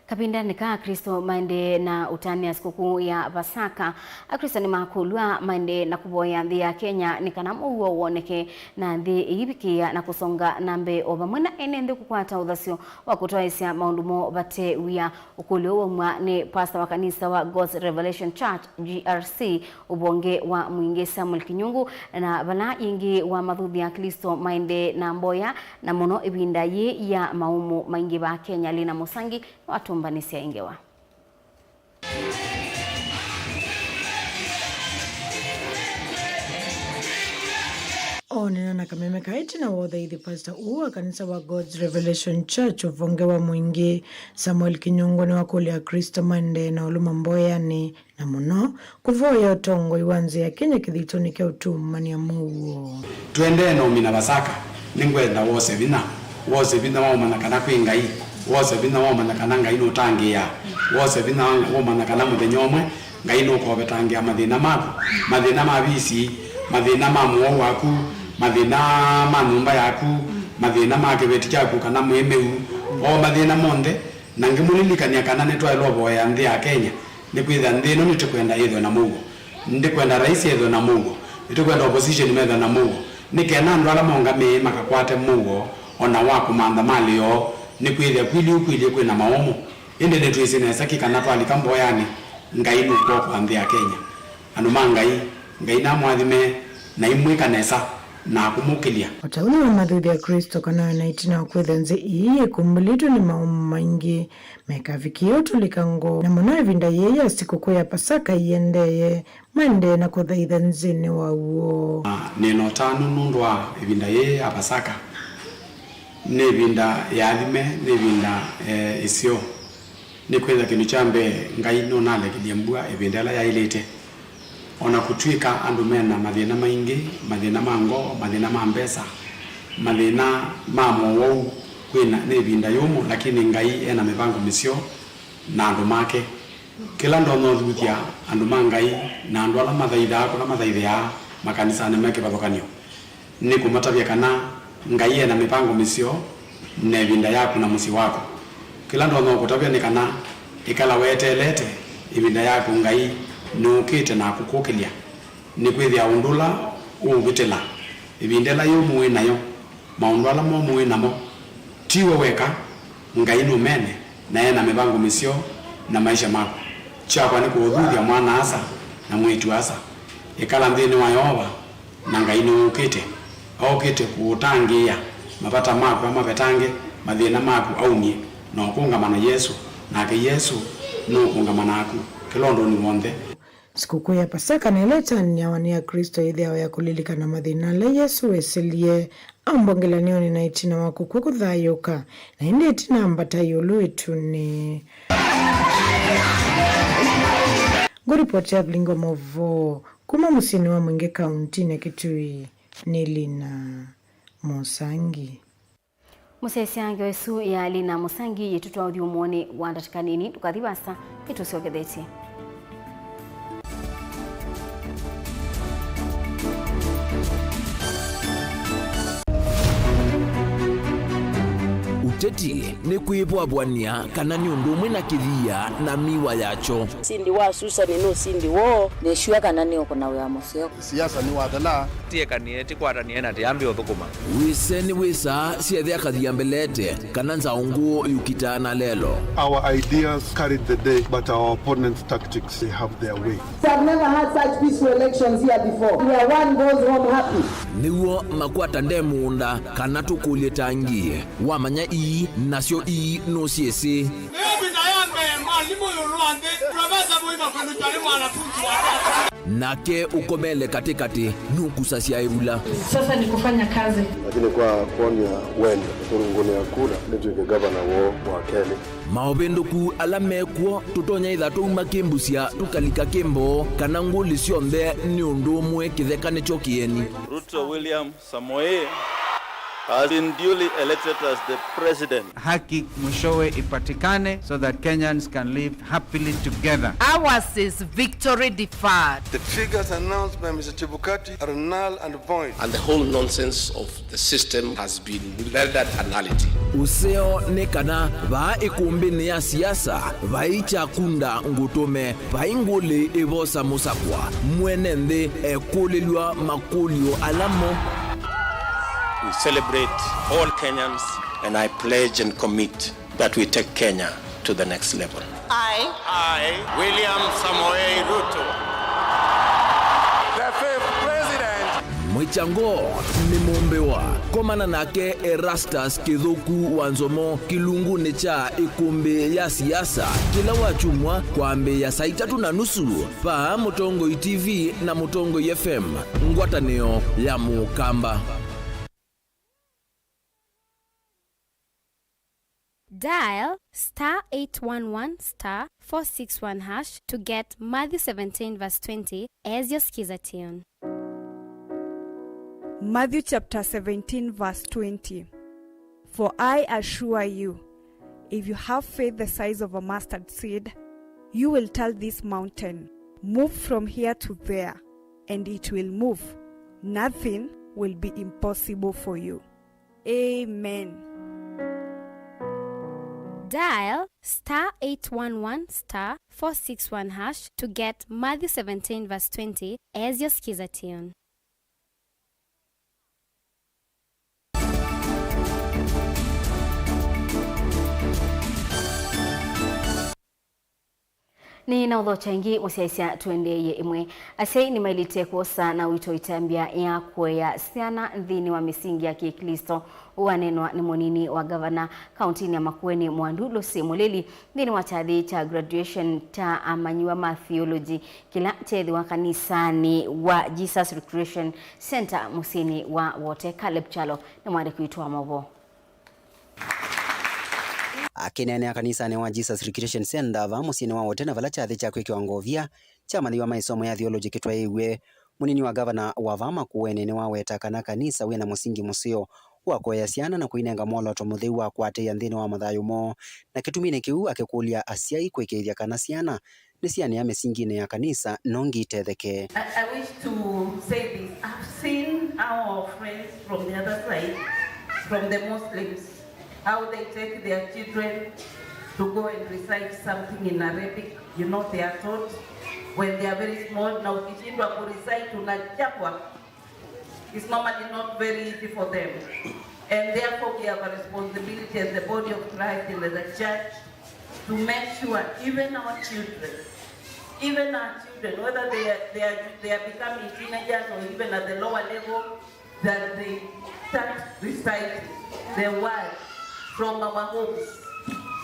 Kavindanĩ ka Aklĩsto maendee na ũtanĩa sikũkũ ya Vasaka, Aklĩsto nĩmakũlw'a maendee na kũvoya nthĩ ya Kenya nĩ kana mũuo woneke na nthĩ ĩivikĩĩa na kũsonga na mbee, o vamwe na ene nthĩ kũkwata ũthasyo wa kũtwaĩsya maũndũ moo vate wia. Ũkũlyo ũũ waumw'a nĩ pastor wa kanisa wa God's Revelation Church, G R C, ũvonge wa Mwingĩ Samuel Kinyungu, na vala ĩngĩ wamathuthya Aklĩsto maendee na mboya, na mũno ĩvinda yĩĩ ya maũmũ maingĩ vaa Kenya. Lina Mũsangi nĩwatũmbanĩsya ĩ ngewa. Oonana na kameme kaĩ ĩtina wa ũthaithi, pastor ũũ wa kanisa wa God's Revelation Church ũvonge wa Mwingĩ, Samuel Kinyungu, nĩwakũlya Aklĩsto maendee na ũlũma mboyanĩ, na mũno kũvoya ũtongoi wa nzĩa ya Kenya kĩthitũnĩ kya ũtumany'a mũuo. Tũendee na ũmina Vasaka, nĩngwenda wose vinya, wose vinya wa ũmanya kana kwĩ Ngai, wose vinya wa ũmanya kana Ngai nũtangĩĩaa, wose vinya wa ũmanya kana mũthenya ũmwe Ngai nũkovetangĩa mathĩna maku, mathĩna ma visi, mathĩna ma mũwau waku, mathĩna ma nyũmba yaku, Mathĩna ma kĩveti kyaku kana mwĩmĩu, o mathĩna monthe, na ngĩmũlilikany'a kana nĩtwaĩlwe ũvoya nthĩ ya Kenya, nĩkwĩthĩa nthĩ ĩno nĩtũkwenda yĩthwe na mũuo. Nĩtũkwenda rais ethwe na mũuo. Nĩtũkwenda opposition methwe na mũuo. Nĩ kenda andũ ala maũngamĩe makakwate mũuo, o na wa kũmantha malĩ yoo, nĩkwĩthĩa kwili ũkwili kwĩ na maũmũ. Ĩndĩ nĩtwĩsĩ nesa ki kana twalika mboyanĩ, Ngai nũkwokwa nthĩ ya Kenya. Andũ ma Ngai, Ngai namũathime na imwĩka nesa na kũmũkĩlya. O ta ũla wamathuthya Aklĩsto kana na ĩtina wa kwĩthĩa nzĩ ii yĩkumbũlĩtwe nĩ maũmũ maingĩ, mekavikĩe ũtũlĩkango, na mũno ĩvinda yĩĩ ya sikũkũ ya Pasaka ĩendee, maendee na kũthaitha nzĩnĩ wa w'o. Na nĩ na ũtanu nũndũ wa ĩvinda yĩĩ ya Pasaka. Nĩ ĩvinda yaathime, nĩ ĩvinda, eh, ĩseo. Nĩkwĩthĩa kĩndũ kya mbee, Ngai nũnalekilye mbua ĩvinda ĩla yaĩlĩte. O na kũtw'ĩka andũ me na mathĩna maingĩ, mathĩna ma ngoo, mathĩna ma mbesa, mathĩna ma mowau, kwĩna, nĩ ĩvinda yũmũ, lakini Ngai e na mĩvango mĩseo na andũ make. Kĩla ndonya ũthuthya andũ ma Ngai na andũ ala mathaithaa kũla mathaithĩaa makanisanĩ me kĩvathũkany'o, nĩ kũmatavya kana Ngai e na mĩvango mĩseo na ĩvinda yaku na mũsyĩ waku. Kĩla ndonya ũkũtavya nĩ kana ĩkala weteelete ĩvinda yaku, Ngai nũũkĩte na kũkũkĩlya. Nĩkwĩthĩa ũndũ ũla ũũvĩtĩla, ĩvinda ĩla yũmũ wĩ nayo, maũndũ ala momũ wĩ namo, ti we weka, Ngai nũmene na e na mĩvango mĩseo na maisha maku. Kyakwa nĩ kũũthuthya mwana-a-asa na mwĩĩtu-a-asa, ĩkala nthĩnĩ wa Yeova, na Ngai nĩwũkĩte. Aũkĩte kũũtangĩĩa mavata maku, amavetange, mathĩna maku aumye, na ũkũngama na Yesũ, nake Yesũ nũũkũngama naku kĩla ũndũnĩ w'onthe. Sikũkũ ya Pasaka na ĩla ĩtanĩawa nĩ Aklĩsto yĩthĩawa ya kũlilikana mathĩna ala Yesũ wesĩlie aumbwa ngelany'onĩ na ĩtina wa kũkw'a kũthayũũka, na ĩndĩ ĩtina ambata ĩũlũ ĩtunĩ. Ngũripoti ya Vilingi wa Maũvoo kuma mũsyĩnĩ wa Mwingĩ kauntinĩ ya Kitui nĩ Lina Mũsangi. Mũsyaĩĩsya ngewa ĩsu ya Lina Mũsangi yĩtũtwaa ũthyũmũonĩ wa ndatĩka nini. Ndũkathi vaasa, nĩtũsyokethetye. Ũteti nĩ kwĩvwavw'ania kana nĩ ũndũ ũmwe na kĩthia na miwa yakyo. Ũsindi wa Susani nĩ ũsindi woo. Nĩ sure kana nĩũkũna wĩa mũseo. Siasa nĩwathela. Tiekanie, tikwatanĩe na tiambie ũthũkũma. Wĩse nĩ wĩsaa syethĩa kathia mbelete, kana nzaũ ngũũ yũkitaa na lelo. Our ideas carried the day, but our opponents' tactics, they have their way. I've never had such peaceful elections here before, where one goes home happy. Nĩw'o makwata nde mũũnda, kana tũkũlye tangi. Wamanya ii, nasyo ii nũsyĩsĩ. Nĩyo visa ya mbee mwalimũ ĩũlũ wa nthĩ, Profesa Mũima kũlutwa nĩ mwanafunzi wake. Nake ũkomele katĩkatĩ nũkusasya ĩvula. Sasa ni kufanya kazi. Lakini kwa kuonia wendo, kũrũngũnĩa kura, nĩtw'ĩke gavana woo wa kelĩ. Maũvĩndũku ala mekw'o, tũtonya ĩtha twauma kĩmbusya tũkalika kĩmboo, kana ngũlĩ syonthe nĩ ũndũ ũmwe kĩtheka nĩkyo kĩeni. Ruto William Samoei has been duly elected as the president. Haki mwishowe ipatikane so that Kenyans can live happily together. Ours is victory deferred. The figures announced by Mister Chebukati are null and void. And the whole nonsense of the system has been rendered a nullity. Ũseo nĩ kana vaa ĩkũmbĩnĩ ya siasa vai kyakunda ngũtũme. Vai ngũlĩ ĩvosa mũsakwa, mwene nthĩ ekũlĩlw'a makũlyo ala mo. We celebrate all Kenyans, and I pledge and commit that we take Kenya to the next level. I, I, William Samoei Ruto, the fifth president. Mwĩkyango nĩ mũmbĩwa. Komana nake Erastus Kĩthũku wa Nzomo kĩlungunĩ kya ĩkũmbĩ ya siasa kĩla wakyumwa kwambĩĩa saa itatũ na nusu vaa Mũtongoi T V na Mũtongoi F M, ngwatanĩo ya Mũkamba. Dial star eight one one star four six one hash to get Matthew seventeen verse twenty as your Skiza tune. Matthew chapter seventeen, verse twenty. For I assure you, if you have faith the size of a mustard seed, you will tell this mountain, 'Move from here to there,' and it will move. Nothing will be impossible for you. Amen. Dial star eight one one star four six one hash to get Matthew seventeen verse twenty as your skiza tune. Nĩ na ũthokya ĩngĩ mũsyaĩĩsya tũendeeye ĩmwe. Asyai nĩmaĩlĩte kwosa na ũito ĩtambya ya kũea syana nthĩnĩ wa mĩsingi ya Kĩklĩsto. Ũũ waneenwa nĩ mũnini wa ngavana kaũntĩnĩ ya Makueni Mwandu Lucy Mũlili nthĩnĩ wa kyathĩ kya graduation kya amanyĩw'a ma theology kĩla kyeethĩwa kanisanĩ wa Jesus Recreation Center mũsyĩnĩ wa Wote. Caleb Kyalo nĩ mwandĩki witũ wa maũvoo. Akĩneenea kanisanĩ wa Jesus Recreation Center vaa mũsyĩnĩ wa Wote, na vala kyathĩ kya kwĩkĩwa ngovia kya amanyĩw'a ma ĩsomo ya theology kĩtwaĩĩw'e, mũnini wa ngavana wa vaa Makueni nĩwaweta kana kanisa wĩ na mũsingi mũseo wa kũea syana na kũinenga mwolooto mũtheu wa kũatĩĩa nthĩnĩ wa mathayũ moo, na kĩtuminĩ kĩu akĩkũlya asyai kũĩkĩĩthya kana syana nĩsianĩa mĩsinginĩ ya kanisa no ngi itetheke. I, I wish to say this. I've seen our friends from the other side, from the Muslims, how they take their children to go and recite something in Arabic. You know, they are taught when they are very small, na ukishindwa kurecite unachapwa. It's normally not very easy for them. And therefore, we have a responsibility as the body of Christ and as a church to make sure even our children, even our children, whether they are, they are, they are becoming teenagers or even at the lower level, that they start reciting the word from our homes,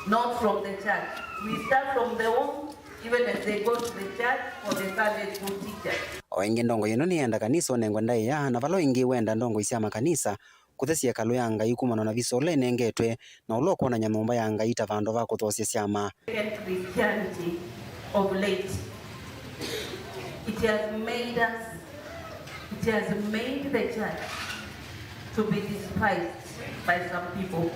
not from the church. We start from the home, even as they go to the church or the Sunday school teacher. O ĩngĩ, ndongoi ĩno nĩyenda kanisa ũnengwe ndaĩa, na vala o ĩngĩ wenda ndongoi sya makanisa kũthesya ĩkalũ ya Ngai kumana na visa ũla ĩnengetwe na ũla ũkwonany'a nyũmba ya Ngai ta vandũ va kũthoosya syama. Christianity of late, it has made us, it has made the church to be despised by some people.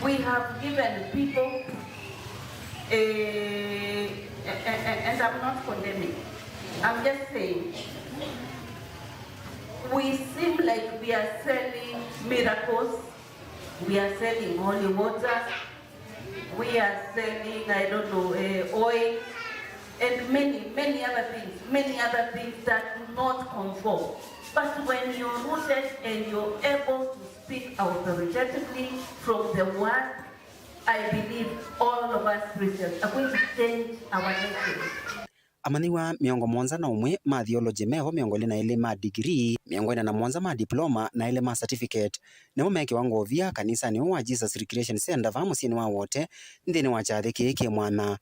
We have given people, eh, a- a- a- and I'm not condemning, I'm just saying, we seem like we are selling miracles, we are selling holy water, we are selling, I don't know, eh, oil, and many, many other things, many other things that do not conform. But when you're rooted and you're able to speak authoritatively from the word, I believe all of us Christians are going to change our nation. Amanyĩw'a mĩongo mũonza na ũmwe ma theology meho mĩongo ĩlĩ na elĩ ma degree, mĩongo ĩna na mũonza ma diploma, na elĩ ma certificate nĩmo meekĩwa ngovia kanisanĩ ũũ wa Jesus Recreation Center vaa mũsyĩnĩ wa Wote nthĩnĩ wa kyathĩ kĩĩ kĩ mwanya.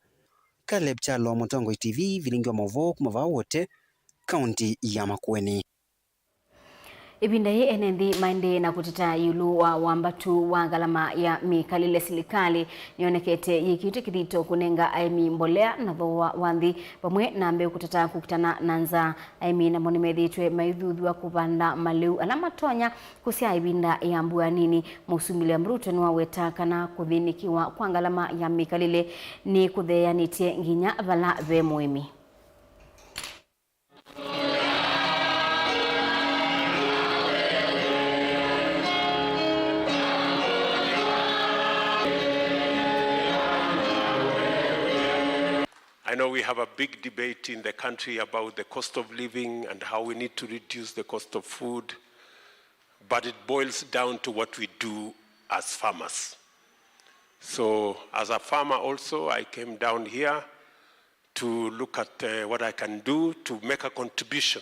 Caleb Kyalo, Mũtongoi T V, vilingi wa maũvoo kuma vaa Wote, kaunti ya Makueni. Ĩvinda yĩĩ ene nthĩ maendee na kũteta ĩũlũ wa wambatu wa ngalama ya mĩkalĩle. Silikalĩ nĩyonekete yĩkĩĩtwe kĩthito kũnenga aĩmi mbolea na thooa wa nthĩ, vamwe na mbeũ kũtata kũkitana na nzaa. Aĩmi namo nĩmethĩĩtwe maithuthw'a kũvanda malĩu ala matonya kũsyaa ĩvinda ya mbua nini. Mũsumbĩ William Ruto nĩwaweta kana kũthĩnĩkĩwa kwa ngalama ya mĩkalĩle nĩkũtheeanĩtye nginya vala ve mũĩmi. I know we have a big debate in the country about the cost of living and how we need to reduce the cost of food, but it boils down to what we do as farmers. So, as a farmer also, I came down here to look at, uh, what I can do to make a contribution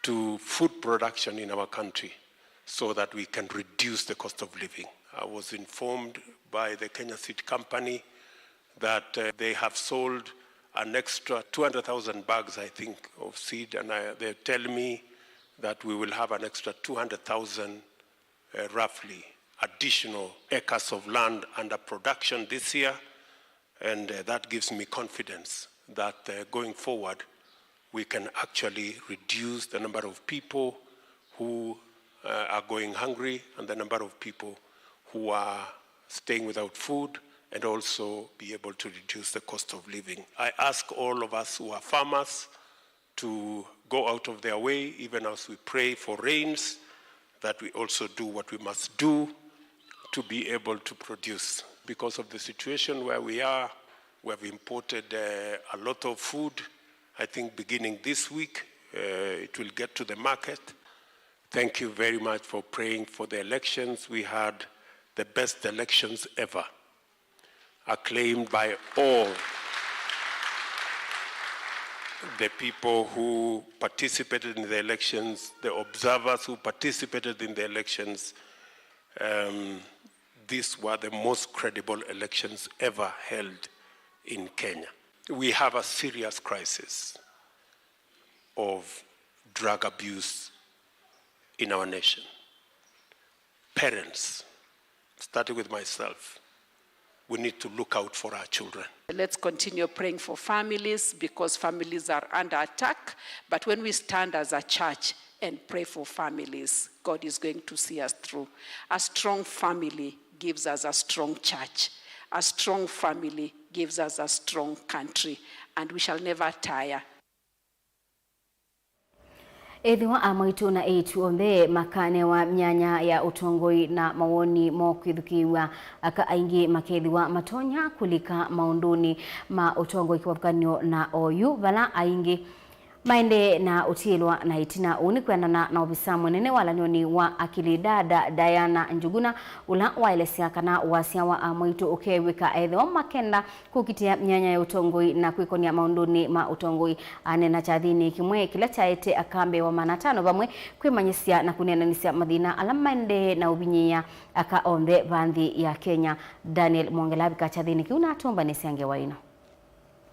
to food production in our country so that we can reduce the cost of living. I was informed by the Kenya Seed Company that, uh, they have sold an extra two hundred thousand bags, I think, of seed, and I, they tell me that we will have an extra two hundred thousand, uh, roughly, additional acres of land under production this year. And, uh, that gives me confidence that, uh, going forward, we can actually reduce the number of people who, uh, are going hungry and the number of people who are staying without food, and also be able to reduce the cost of living. I ask all of us who are farmers to go out of their way, even as we pray for rains, that we also do what we must do to be able to produce. Because of the situation where we are, we have imported, uh, a lot of food. I think beginning this week, uh, it will get to the market. Thank you very much for praying for the elections. We had the best elections ever, acclaimed by all the people who participated in the elections, the observers who participated in the elections. Um, these were the most credible elections ever held in Kenya. We have a serious crisis of drug abuse in our nation. Parents, starting with myself, we need to look out for our children. Let's continue praying for families, because families are under attack. But when we stand as a church and pray for families, God is going to see us through. A strong family gives us a strong church. A strong family gives us a strong country. And we shall never tire. Ethĩwa amaitũ na eĩtu onthe makanewa myanya ya ũtongoi na mawoni moo kwĩthukĩĩw'a, aka aingĩ makethĩwa matonya kũlika maũndũnĩ ma ũtongoi kĩvathũkany'o na oyu, vala aingĩ maendee na ũtiĩlwa na ĩtina. Ũu nĩ kwendana na ovisa mũnene walany'onĩ wa akili, Dada Diana Njuguna, ũla waelesya kana wasya wa amaitũ ũkew'ĩka ethĩwa makenda kũkitĩa myanya ya ũtongoi na kwĩkonya maũndũnĩ ma ũtongoi. Aneena kyathĩnĩ kĩmwe kĩla kyaete aka mbee wa maana atano vamwe kwĩmanyĩsya na kũneenanĩsya mathĩna ala maendee na ũvinyĩĩa aka onthe va nthĩ ya Kenya. Daniel Mwongela avika kyathĩnĩ kĩu na atũmbanĩsya ngewa ĩno.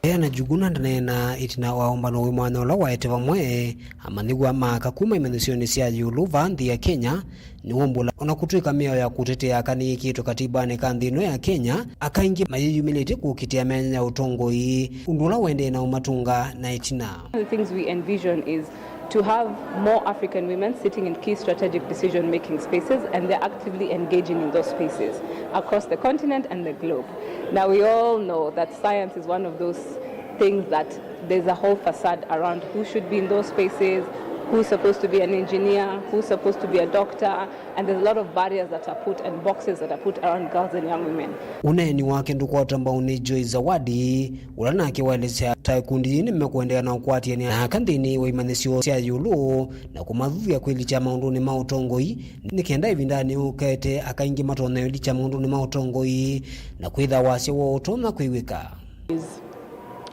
Diana Njuguna ndaneena ĩtina wa ũmbano wĩ mwanya ũla waete vamwe amanyĩw'a ma aka kuma imanyĩsyonĩ sya ĩũlũ va nthĩ ya Kenya. Nĩw'o mbũla, ona kũtw'ĩka mĩao ya kũtetea aka nĩyĩkĩĩtwe katibanĩ ka nthĩ ĩno ya Kenya, aka aingĩ mayĩyumĩlĩtye kũkitĩa myanya ya ũtongoi, ũndũ ũla ũendee na ũmatũnga na ĩtina. One of the things we envision is to have more African women sitting in key strategic decision-making spaces, and they're actively engaging in those spaces across the continent and the globe. Now, we all know that science is one of those things that there's a whole facade around who should be in those spaces, who's supposed to be an engineer, who's supposed to be a doctor, and there's a lot of barriers that are put and boxes that are put around girls and young women. Ũneeni wake ndũkwatwa mbau nĩ Joy Zawadi, ũla nake waelesya ta ĩkundi yĩĩ nĩmekũendeea na ũkwatĩanĩa na aka nthĩnĩ wa imanyĩsyo sya ĩũlũ na kũmathuthya kwĩlikya maũndũnĩ ma ũtongoi, nĩ kenda ĩvindanĩ yũkĩte aka aingĩ matonye ũlikya maũndũnĩ ma ũtongoi na kwĩtha wasya woo ũtonya kwĩw'ĩka. Is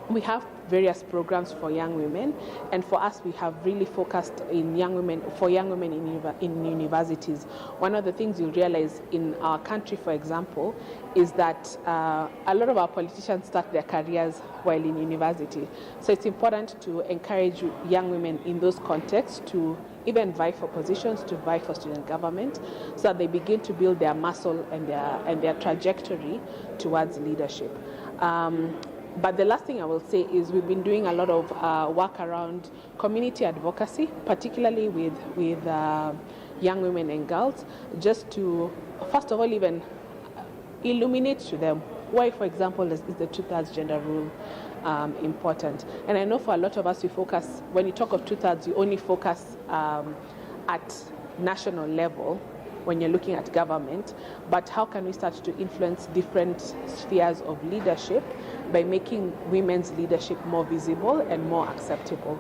we have various programs for young women, and for us, we have really focused in young women, for young women in univer-, in universities. One of the things you'll realize in our country, for example, is that, uh, a lot of our politicians start their careers while in university. So it's important to encourage young women in those contexts to even vie for positions, to vie for student government, so that they begin to build their muscle and their, and their trajectory towards leadership. Um, but the last thing I will say is we've been doing a lot of, uh, work around community advocacy, particularly with, with, uh, young women and girls, just to, first of all, even illuminate to them why, for example, is, is the two-thirds gender rule, um, important. And I know for a lot of us, we focus, when you talk of two-thirds, you only focus, um, at national level when you're looking at government, but how can we start to influence different spheres of leadership by making women's leadership more visible and more acceptable?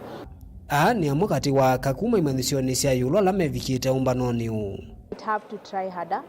Aa nĩ amwe katĩ wa aka kuma imanyĩsyonĩ sya ĩũlũ ala mevikĩte ũmbanonĩ ũũ. You'd have to try harder.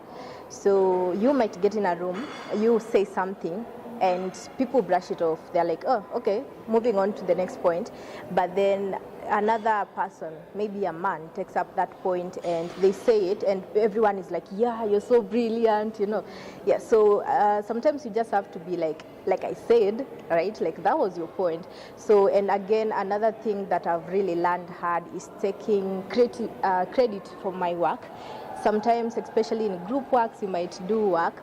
So you might get in a room, you say something, and people brush it off. They're like, "Oh, okay, moving on to the next point." But then another person, maybe a man, takes up that point and they say it, and everyone is like, "Yeah, you're so brilliant," you know. Yeah, so, uh, sometimes you just have to be like, "Like I said, right? Like, that was your point." So, and again, another thing that I've really learned hard is taking credi-, uh, credit for my work. Sometimes, especially in group works, you might do work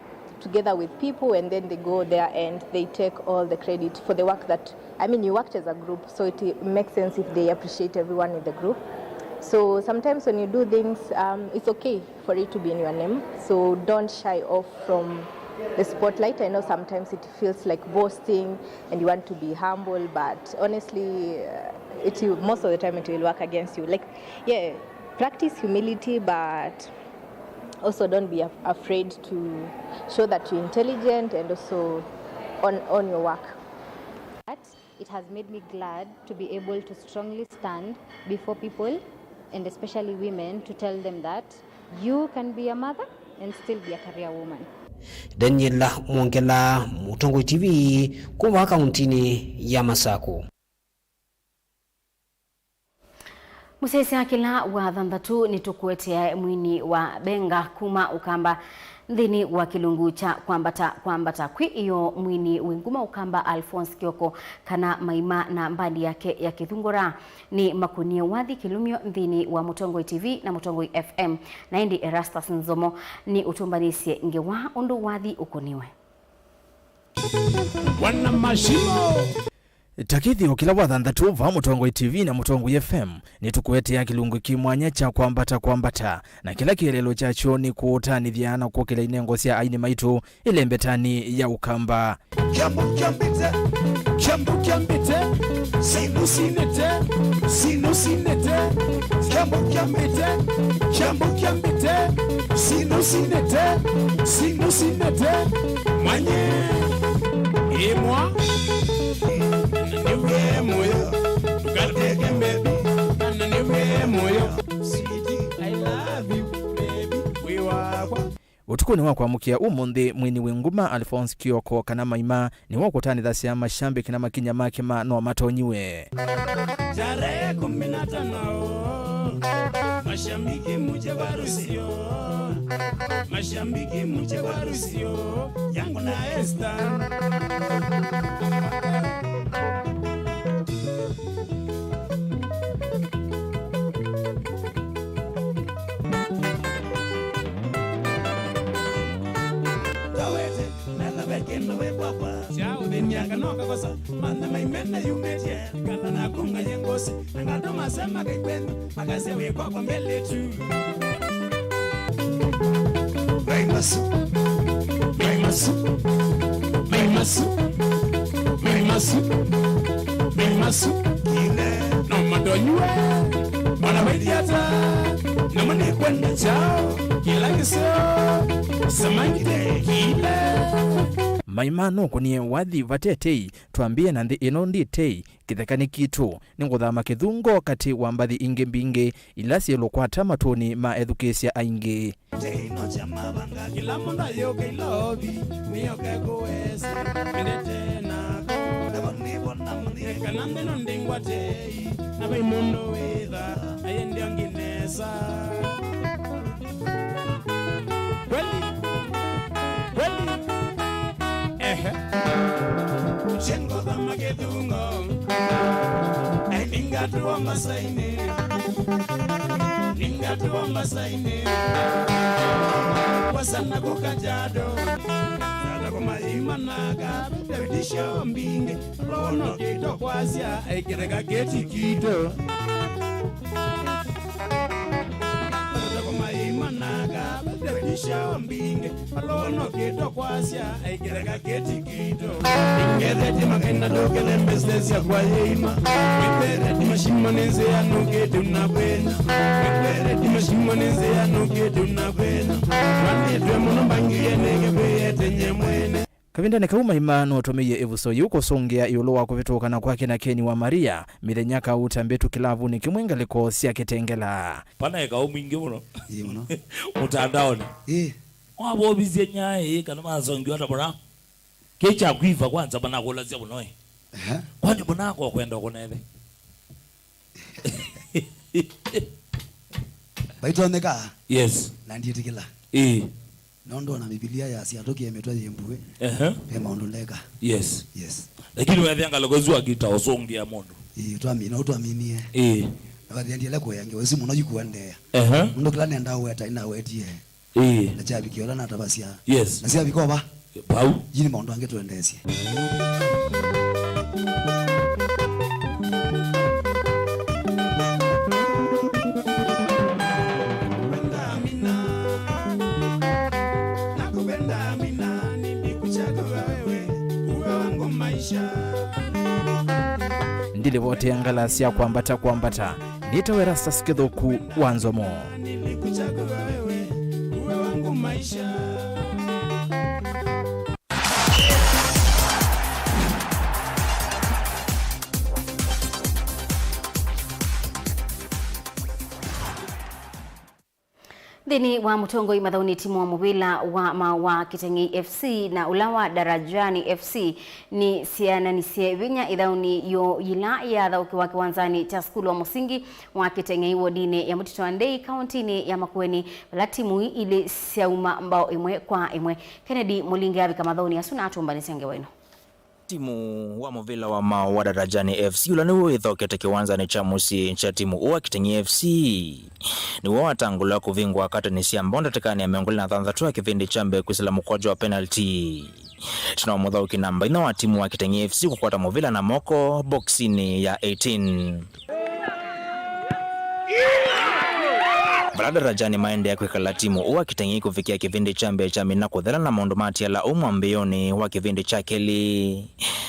together with people, and then they go there and they take all the credit for the work that, I mean, you worked as a group, so it makes sense if they appreciate everyone in the group. So sometimes when you do things, um, it's okay for it to be in your name. So don't shy off from the spotlight. I know sometimes it feels like boasting and you want to be humble, but honestly, uh, It will, most of the time it will work against you. Like, yeah, practice humility, but also don't be af- afraid to show that you're intelligent and also on, on your work. But it has made me glad to be able to strongly stand before people, and especially women, to tell them that you can be a mother and still be a career woman. Daniel Mwongela, Mũtongoi T V, kuma kauntinĩ ya Masaku. Mũsyaĩĩsya kĩla wa thanthatũ nĩtũkũetea mwini wa Benga kuma Ũkamba nthĩnĩ wa kĩlungu kya Kwambata Kwambata. Kwĩ ĩyoo, mwini wĩ nguma Ũkamba Alphonse Kioko kana Maima na mbandi yake ya Kĩthungũra nĩmakũnie wathi kĩlumyo nthĩnĩ wa Mũtongoi T V na Mũtongoi F M, na ĩndĩ Erastus Nzomo nĩũtũmbanĩsye ngewa ũndũ wathi ũkũniwe. Wana mashimo. Ta kĩthĩo kĩla wa thanthatũ va Mũtongoi T V na Mũtongoi F M, nĩtũkũetea kĩlungu kĩ mwanya kya Kwambata Kwambata, na kĩla kĩeleelo kyakyo nĩ kũũtanĩthya na kwokela inengo sya aini maitũ ĩlembetanĩ ya Ũkamba. Kyambo kyambĩte, kyambo kyambĩte, sinũ sinĩte, sinũ sinĩte, kyambo kyambĩte, kyambo kyambĩte, sinũ sinĩte, sinũ sinĩte, manye. Ĩmwa, na nĩw'e mũyo, ndũkateke mbebi, na nĩw'e mũyo. Sweetie, I love you, baby, wĩ wakwa. Ũtukũnĩ wa kwamũkĩa ũmũnthĩ, mwini wĩ nguma Alphonse Kioko kana Maima nĩwe ũkũtanĩthasya mashambiki na makinya make ma no matonyiwe. Tarehe kumi na tano, mashabiki muje kwa harusi yo. Mashabiki muje kwa harusi yo. Yangu na Esther. Tawete, nana vekendo we kwakwa. Sya ũthĩnia kana ũkakosa, mantha maimene yumĩtye. Kana na kunga ye ngosi, na ngatũma sema kaikwenu. Makase wĩ kwakwa mbele tu. Maimasu, maimasu, maimasu, maimasu, maimasu. Kile, no matonyue, mwana wa idiata, na mani kwenda chao, kila kisio, samangite kile. Maima nũkũnie wathi vate tei, twambie na nthĩ ĩno ndi tei, kĩthekanĩ kitũ. Nĩngũthama kĩthungo katĩ wa mbathi ingĩ mbingĩ ila syĩlũkwata matũnĩ ma ethukĩĩsya aingĩ. Kĩla mũndũ ayũka ilovi, nĩyoke kũwese, mendete nako. Nĩvo nĩvo namũnie, kana nthĩno ndingwatei, na vai mũndũ wĩtha, ayendea ngĩ nesa. Kweli? Kweli? Ehe. Chengo thama kĩthungo. Ai, ningatuwa masaini. Ningatuwa masaini. Kwa sana kukajado. Sana kwa maima naga. Bebisho mbingi. Lono kito kwasya. Ai, kireka keti kito. Kũmaimanaka, bebisha mbinge, alono kĩtwa kwasya, aikĩreka kĩti kito. Ingethetye makaina ndũkĩle mbesesya kwa yĩima. Wĩthereti mashimo nĩ nzĩa nũkĩte unabwena. Wĩthereti mashimo nĩ nzĩa nũkĩte unabwena. Twanĩtwe mũno mbangie nĩkĩkwĩete nye mwene. Kavindanĩ kau Maima nũtũmĩie ĩvuso yĩu kũsũngĩa ĩũlũ wa kũvĩtũkana kwake na Keni wa Maria mĩthenya kauta mbĩtu kĩlavunĩ kĩmwe ngalĩko sya Kĩtengela. Pana ĩkaũ mwingĩ mũno. Ĩĩ mũno. Mũtandaonĩ. Ĩĩ. Mwavovisye nyaĩ kana masongiwa ta mũra. Kĩ kya kwiva kwanza manakũlasya mũno ĩ. Ehe. Kwani mũnako kwenda kũnethe? Vaitonyeka. Yes. Na ndiĩtĩkĩla. Ĩĩ. Nũndũ ona Mbivilia yasya, "Ndũkĩe mĩtwe yĩ mbuĩ." Ehe. Ve maũndũ ndeka. Yes. Yes. Lakini wethĩa ngalĩko isu akita ũsũngĩa mũndũ. Ĩĩ, twami-, no twaminie. Ĩĩ. Na vathendiele kũea ngewa isu mũno ikuendeea. Ehe. Mũndũ kĩla nenda ũweta, inawetie. Ĩĩ. Na kyavikia ũla natavasya. Yes. Na syavika ova. Vau. Yini maũndũ angĩ tũendeesye. Nakupenda Amina. Nakupenda Amina. Nilikuchagua wewe. Uwe wangu maisha. Ndi Livoti ya ngala sya kwambata kwambata, nĩtawa Erastus Kĩthũku wa Nzomo. Nthĩnĩ wa mũtongoi mathaũnĩ, timu wa mũvĩla wa Maua Kiteng'ei F C na ũla wa Darajani F C nĩsyĩananisye vinya ĩthaũnĩ yoo yĩla yathaũkĩwa kĩwanzanĩ kya sukulu wa mũsingi wa Kiteng'ei wodinĩ ya Mũtitũ wa Ndei, kaũntĩnĩ ya Makueni, vala timu ii ilĩ syauma mbao ĩmwe kwa ĩmwe. Kennedy Mũlinge avika mathaũnĩ asu na atũmbanĩsya ngewa ĩno. Timu wa mũvĩla wa Maua wa Darajani F C, ũla nĩw'o wĩthokete kĩwanzanĩ kya mũsyĩ kya timu ũũ wa Kiteng'ei F C, nĩw'o watangũlwa kũvingũa katani sya mbao ndatĩkanĩ ya mĩongo ĩlĩ na thanthatũ ya kĩvĩndĩ kya mbee kwĩsĩla mũkwaju wa penalty. Ĩtina wa mũthaũki namba inya wa timu wa Kiteng'ei F C kũkwata mũvĩla na moko boxinĩ ya eighteen. Vala Darajani maendeea kwĩkala timu ũũ wa Kiteng'ei kũvikĩa kĩvĩndĩ kya mbee kya mĩna kũthela na maũndũ matiala ũu mwambĩĩonĩ wa kĩvĩndĩ kya kelĩ.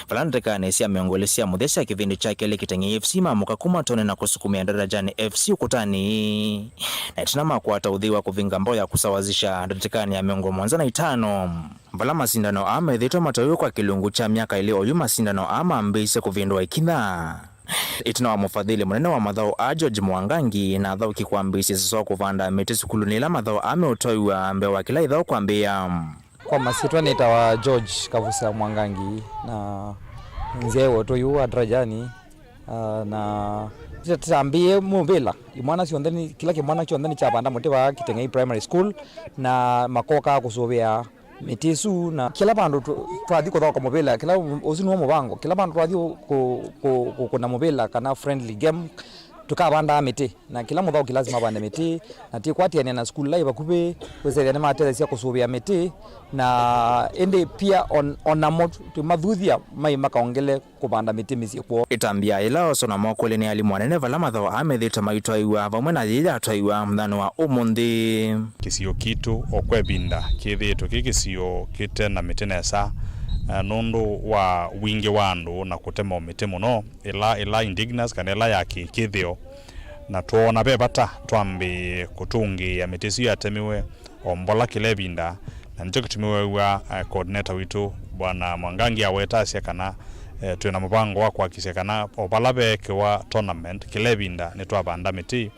Vala ndatĩkanĩ sya mĩongo ĩlĩ sya mũthya sya kĩvĩndĩ kya kelĩ, Kiteng'ei F C mamũka kuma tone na kũsukumĩa Darajani F C ũkũtanĩ, na ĩtina makwata ũthei wa kũvinga mbao ya kusawazisha ndatĩkanĩ ya mĩongo mũonza na itano. Vala masindano aa methĩĩtwe matoiwe kwa kĩlungu kya myaka ĩlĩ oyu, masindano aa mambĩĩisye kũvĩndũa ĩkinya. Ĩtina wa mũfadhĩli mũnene wa mathaũ aa, George Mwangangi, na athaũki kwambĩĩsya ĩsasa wa kũvanda mĩtĩ sukulunĩ ĩla mathaũ aa meũtoiwa mbee wa kĩla ĩthaũ kwambĩĩa. Kwa masyĩtwa nĩtawa George Kavusa Mwangangi, na nzyaĩwe ũtũi ũũ wa Darajani, ah, na ta-, tambĩĩe mũvĩla. Imwana syonthe nĩ, kĩla kĩmwana kyonthe nĩkyavanda mũtĩ vaa Kiteng'ei Primary School, na makokaa kũsũvĩa mĩtĩ ĩsu, na kĩla vandũ tũ-, twathi kũthaũka mũvĩla, kĩla, ũsu nĩw'o mũvango, kĩla vandũ twathi kũ-, kũ-, kũkũna mũvĩla kana friendly game, tũkavandaa mĩtĩ, na kĩla mũthaũki lazima avande mĩtĩ, na tĩkwatĩanĩa na sukulu ila ĩ vakuvĩ, kwĩsethĩa nĩmatetheesya kũsũvĩa mĩtĩ, na ĩndĩ pia on-, onamo tũimathuthya mai makaongele kũvanda mĩtĩ mĩsyĩ kwoo. Ĩtambya yĩla Oso na Mokweli nĩ alimũ anene vala mathaũ aa methĩĩtwe maitwaĩwa, vamwe na yĩĩ yatwaĩwa mũthenya wa ũmũnthĩ. Kĩsio kitũ o kwa ĩvinda kĩthĩĩtwe kĩ kĩsio kĩte na mĩtĩ nesa, eh, nũndũ wa wingĩ wa andũ na kũtema mĩtĩ mũno, ĩla, ĩla indigenous kana ĩla ya kĩ-, kĩthĩo, na twoona ve vata twambĩĩe kũtũngĩĩa mĩtĩ ĩsu yatemiwe o mbola kĩla ĩvinda, na nĩkyo kĩtumi weew'a, eh, coordinator witũ Bwana Mwangangi aweta asya kana, eh, twĩ na mũvango wa kũhakikisha kana o vala veekĩwa tournament kĩla ĩvinda nĩtwavanda mĩtĩ,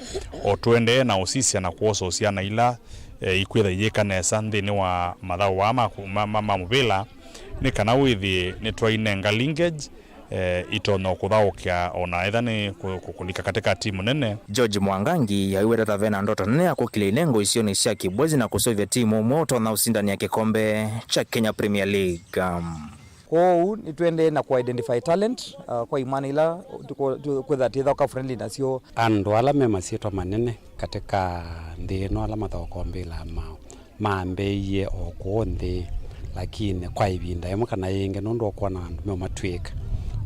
o tũendee na ũsisya na kwosa syana ila, eh, ikwĩtha iyĩka nesa nthĩnĩ wa mathaũ aa ma, ma, ma, ma mũvĩla, nĩ kana wĩthĩe nĩtwainenga linkage eh, itonya kũthaũkĩa o na etha nĩ kũ-, kũ-, kũlika katĩ ka timu nene. George Mwangangi aiweta ta ve na ndoto nene ya kũkilya inengo isionĩ sya Kibwezi na kũseũvya timu ũmwe ũtonya ũsindania kĩkombe kya Kenya Premier League. Um, Kwoou nĩtũendee na kũ identify talent, uh, kwa imwana ila tũko-, tũ-, kwĩtha twĩthaũka friendly nasyo. Andũ ala me masyĩtwa manene katĩ ka nthĩ ĩno ala mathaũkaa mpira mao mambĩĩie o kũũ nthĩ, lakini kwa ĩvinda yĩmwe kana yĩngĩ, nũndũ ũkwona andũ meũmatw'ĩka.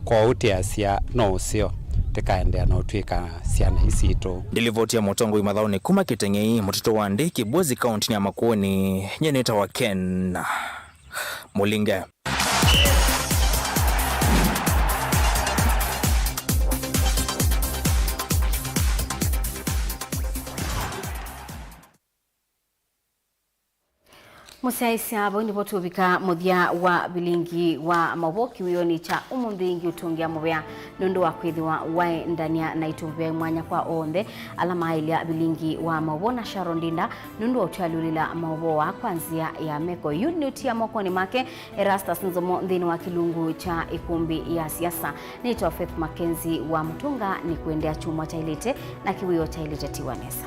Kwoou twĩasya no ũseo tũkaendeea na ũtw'ĩka syana ii sitũ. Ndilivoti ya mũtongoi mathaũnĩ kuma Kiteng'ei, Mũtitũ wa Ndei, Kibwezi, kaũntĩnĩ ya Makueni, nyie nĩtawa Ken Mũlinge. Mũsyaĩĩsya, vau nĩvo tũvika mũthya wa vilingi wa maũvoo kĩwĩonĩ kya ũmũnthĩ. Ngĩũtũngĩa mũvea nũndũ wa kwĩthĩwa waendany'a naitũ. Mũvea mwanya kwa onthe ala maaĩlya vilingi wa maũvoo, na Sharon Ndinda nũndũ wa ũtwalyũlĩla maũvoo aa kwa nzĩa ya meko. Yu nĩũtia mokonĩ make Erastus Nzomo nthĩnĩ wa kĩlungu kya ĩkũmbĩ ya siasa. Nĩtawa Faith Mackenzie wa Mũtũnga. Nĩkũendea kyumwa kyaĩlĩte na kĩwĩoo kyaĩlĩte. Tiwa nesa.